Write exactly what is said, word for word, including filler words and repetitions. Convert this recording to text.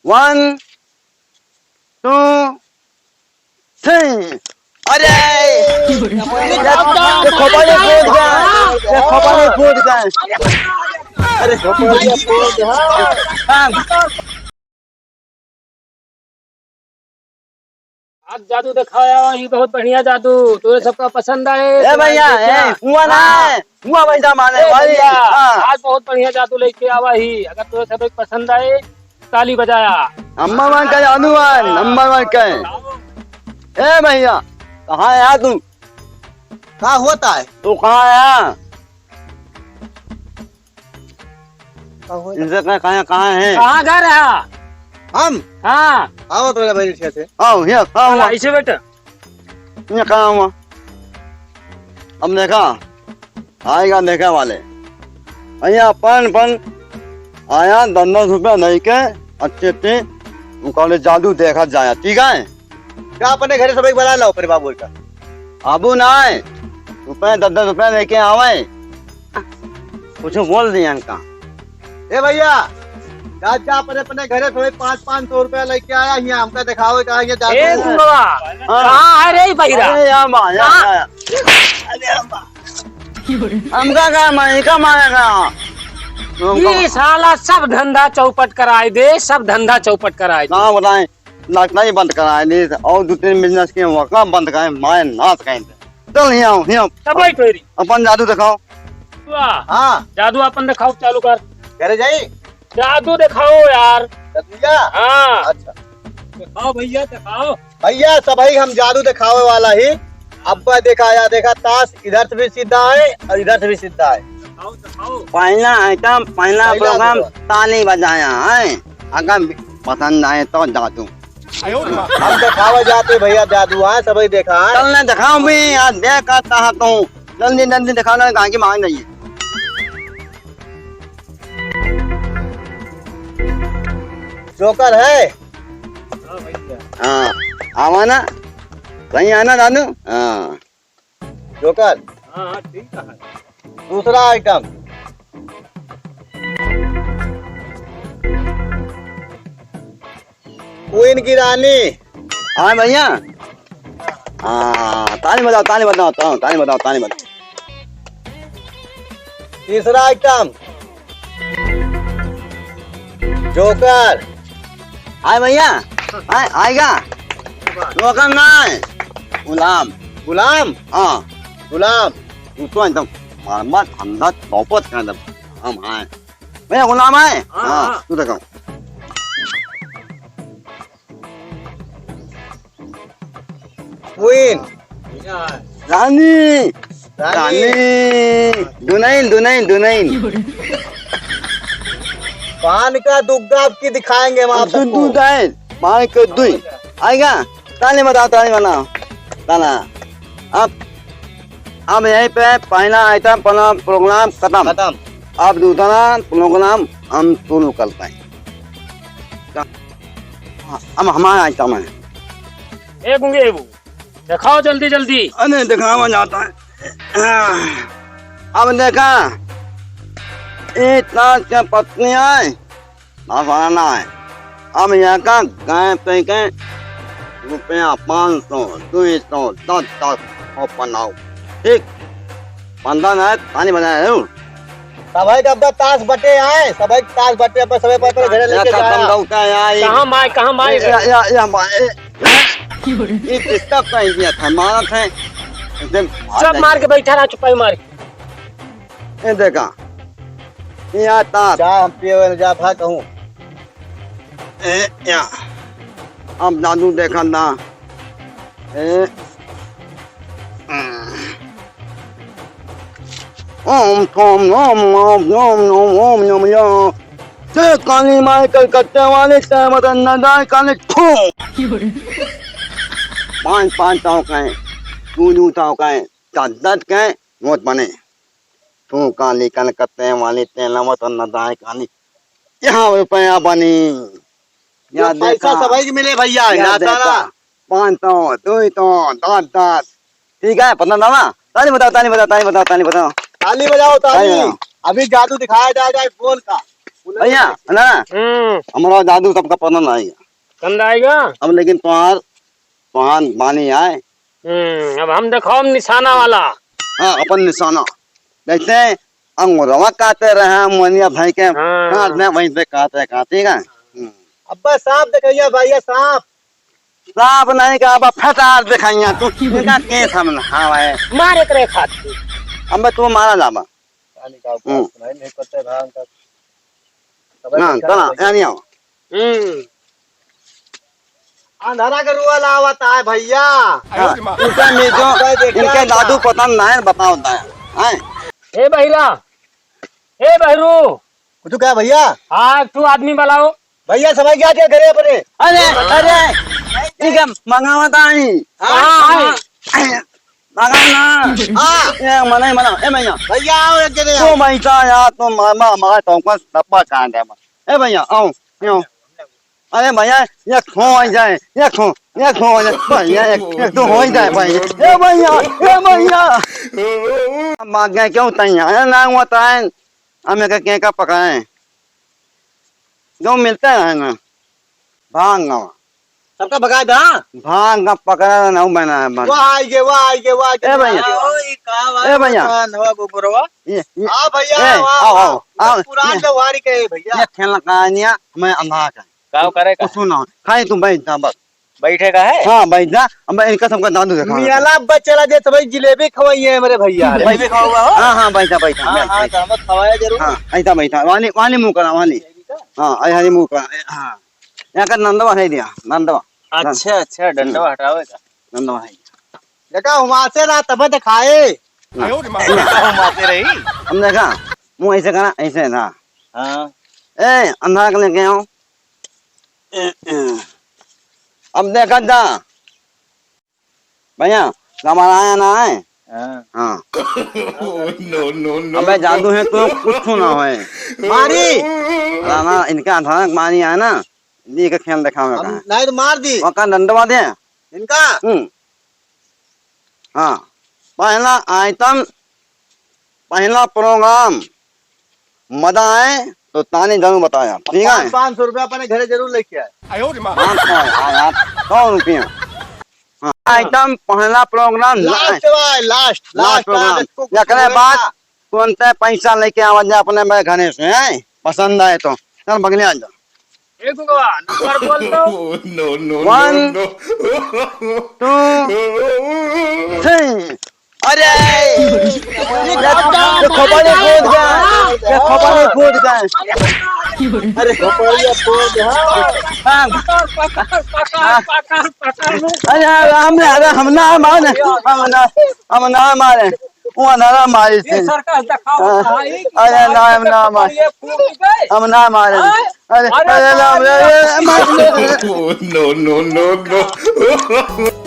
One, two, three. अरे, ये, ये खोपड़ी फूट गया, ये खोपड़ी फूट गया। अरे, खोपड़ी फूट गया। हाँ। आज जादू देखाया, ये बहुत बढ़िया जादू, तोरे सबका पसंद आए ए तो भैया, like देखा। ए, हुआ ना हाँ। है, हुआ भाई साहब आने ए वाली। भैया, हाँ। आज बहुत बढ़िया जादू लेके आवा ही, अगर तोरे सब पसंद आए, ताली बजाया। नंबर वन का जादू है, नंबर वन का है। ए भैया, कहाँ है यार तू? का होता है? तू कहाँ है? का होता है? इनसे कहा, कहाँ, कहाँ है? कहाँ घर है? हम? हाँ। आओ तो भाई, अच्छे से। आओ, ये, आओ, चला, आओ। इसे बैठ। ये कहाँ हुआ? अब देखा, आएगा देखा वाले। भैया, अपन, अपन आया, दस दस रुपया नहीं के, अच्छे, अच्छे, उनका ले जादू देखा जाया, ठीक है? जा अपने घरे सबके बुला लाओ, अपने बाबू का। बाबू ना आए, रुपए, दस दस रुपए लेके आवे। कुछ बोल दिया इनका। ए भैया, जा, जा, अपने, अपने घरे से पाँच, पाँच सौ रुपया लेके आया, यहाँ हमका दिखावे का, ये जादू ए है। गुंगवा, हाँ। कहाँ है रे बहिरा? अरे, यहाँ बा, यहाँ, कहाँ? यहाँ, यहाँ। अरे, यहाँ बा। हमका का मारे, का मारेगा? हमका ये साला सब धंधा चौपट कराए दे, सब धंधा चौपट कराए दे। का बताएं, डॉक्टरी बंद कराए दे और दो तीन business के वका बंद कराए, मारे नाश करें दे। चल, यहाँ आओ, यहाँ आओ। तब भाई फेरी। अपन जादू दिखाओ। वाह। हाँ। जादू अपन दिखाओ, चालू कर। घरे जाई? जादू दिखाओ यार। जादू या? हाँ। अच्छा। दिखाओ भैया, दिखाओ। भैया, सबही हम जादू दिखावे वाला ही। अब्बा देखा, या देखा, ताश इधर से भी सीधा है और इधर से भी सीधा है। दिखाओ, दिखाओ। पहला item, पहला पहला program, program। ताली बजाया है। अगर पसंद आए तो जादू। हम दिखावे जाते भैया जादू, हाँ, सबही देखा है। चल ना दिखाओ भी, आज देख आता है तू। जल्दी, जल्दी दिखा ना, कहाँ की मांग रही है। जोकर है। हाँ, आवा ना। सही है ना, दादू? हाँ। जोकर। हाँ, हाँ, ठीक है। दूसरा item। क्वीन की रानी। हाँ भैया। हाँ, ताली बजाओ, ताली बजाओ, ताली, ताली बजाओ, ताली बजाओ। तीसरा item। जोकर। हाँ भैया। हाँ, आएगा। जोकर ना है। गुलाम। गुलाम? हाँ। गुलाम। तू तो एकदम मार मार अंदर चौपट कर दे। हम आए। भैया, गुलाम आए? हाँ, हाँ, हाँ। तू देखो। क्वीन। रानी। रानी। रानी। दुनैन, दुनैन, दुनैन। पान का दुग्गा आपकी दिखाएंगे हम आप दु-, सबको। दुनैन। पान का दुई। आएगा? ताली बजाओ, ताली बजाओ। ताला। अब, अब यहीं पे पहला item, पहला program खत्म। खत्म। अब दूसरा program हम शुरू करते हैं। अब हमारा item है। ए गुंगे बू, दिखाओ जल्दी जल्दी। अरे दिखावा जाता है। हाँ। अब देखा, एक ताश के पत्नी आए, भसाना है। अब यहाँ का गाय पे के रुपया पाँच सौ, दुई सौ, दस, दस, और बनाओ। ठीक, पंद्रह मिनट पानी बनाए हो। सबही का अब ताश बटे आए, सबही ताश बटे, अपन सबही पर, पर घरे लेके जा। कहाँ माए, कहाँ माए? या, या, या माए। ये disturb कर दिया था, मारा था। एकदम सब मार के बैठा रहा, चुपाई मार के। ए देखा, या ताश। चाय हम पिए हुए जा भा कहूँ। ए, या। अब जादू देखा ना। ए, ओम थोम नोम ओम नोम नोम ओम नोम या। जय काली माई कलकत्ते वाली, जय मदन नदाय काली, थू। पाँच पाँच ताव कहें, दू दू ताव कहें, दस दस कहें, मौत बने। तू काली कलकत्ते वाली, तेलवा तो न जाए काली। यहाँ रुपया बनी। या ये पैसा देखा। सबही के मिले भैया, या ना देखा। तारा। पाँच सौ, दो सौ, दस दस। ठीक है, पता ना। ताली बताओ, ताली बताओ, ताली बताओ, ताली बताओ। ताली बजाओ, ताली। ताली बजाओ। अभी जादू दिखाया जाए, जाए फोन का। भैया, ना, हम्म। हमरा जादू सबका पता नहीं है। कंदा आएगा? अब लेकिन तोहार, तोहार बानी आए। हम्म, अब हम देखाओ निशाना वाला। हाँ, अपन निशाना। जैसे अंगुरवा काटे रहे मोनिया भाई के, हाँ। काट दे, वहीं से काटे, काटे का। हम्म। अब्बा, सांप देखैया भैया, सांप। सांप नहीं का, अब फटार देखैया तू, इनका के सामने, हाँ भाई। मार एकरे खातिर। अबे तू मारा जाबा। पानी का हम्म। ऊपर सुनाई नहीं पड़ता है, भाई, उनका। हाँ, चला, यहाँ नहीं आओ। हम्म। अंधारा के रुआ लावत आए भैया। हाँ, इनका में जो, अब्बा देखा इनके था। जादू पसंद ना है, बताओ ता है। हैं? ए बहिरा, ए बहरू। कुछ क्या भैया? हाँ, तू आदमी बुलाओ। भैया, समझ गया क्या घरे अपने? अरे, अरे, ठीक है, मंगावा ता ही। हाँ, हाँ। मंगा ना। हाँ। ए, मना, मना, ए, भैया। भैया, आओ, एक जने तो आओ। मैं तो यार, तो मामा, मामा, तो हमको डब्बा कहाँ दे, ए, भैया, आओ, आओ। अरे भैया, ये खो हो जाए, ये खो, ये खो हो जाए, भैया, एक, एक तो हो ही जाए, भाई। ए, भैया, ए, भैया। अब भाग गए, क्यों तैयार है ना हुआ था, हम एक, एक, एक पकड़े। जो मिलता है ना, भाग ना। सबका भगा दा। भाग ना पकड़ा ना, वो बना है, बना। वाह, आइगे, वाह, आइगे, वाह, आइगे। ए भैया। वाह, ई का वाह, ए भैया। वाह, नवा गोबरवा। ये, ये, हाँ भैया, ए, वाह, आओ, वाह। आओ, आओ। पुरान ये। जवारी के है भैया। ये खेलना कहाँ नहीं है, हमें अंधा का। का करे का? कुछ ना हो। खाए तू बैठ जा बस। बैठे का है? हाँ, बैठ जा। अब इनका सबका जादू देखा। मियाला बच्चा ला दे, सब जिलेबी खवाई है हमारे भैया। जिलेबी खाओगा हो? हाँ, हाँ, बैठा, बैठा, हाँ, बैठ, हाँ, बैठ। तो हम खवाया जरूर। हाँ, ऐसा बैठा। वाली, वाली मुँह करा, वाली। हाँ, ऐसा ही मुँह करा, हाँ। यहाँ का नंदवा है दिया, नंदवा। अच्छा, अच्छा, डंडवा हटावे का। नंदवा है। देखा, हुमासे ना, तबे तो खाए। ना। देखा, हुमासे रही। हम देखा, मुँह ऐसे करा, ऐसे ना। हाँ। ए, अंधा के लेके आओ। ए, ए। अब देखा जा। भैया, घबराया ना है। हाँ। हाँ। No, no, no, अबे, no। जादू है तो कुछ ना होए। मारी। ना, ना, इनका अचानक मारी है ना, दी के खेल दिखावे हम का है। नहीं तो मार दी। वहाँ का डंडवा दे। इनका? हम्म। हाँ। पहला item, पहला program, मजा आए तो तानी जरूर बताया, ठीक है? पाँच, पाँच सौ रुपया अपने घरे जरूर लेके आए। पाँच सौ, हाँ यार, सौ रुपया। हाँ, item पहला program, last भाई, last, last last program। आज इसको एकरे बाद तुरंत पैसा लेके आवा जा अपने मेरे घरे से, हैं? पसंद आए तो। चल बगले आ जा। ए गुगवा, नंबर बोल तो। No, no, no, one, no। Two, three। अरे! ये, ये खोपड़ी फूट गया। ये खोपड़ी फूट गया। अरे, खोपड़ी फूट गया। हाँ। अरे, हम, अरे, हम ना मारे। हम ना, हम ना मारे। वो अंधारा मारी थी। ये सर्कस दिखाओ हाँ। भाई कि अरे ना, हम ना मारे। ये फूट गए। हम ना मारे। हाँ? अरे, अरे, अरे, ना, अरे, अरे, अरे, मार दे। No, no, no, no।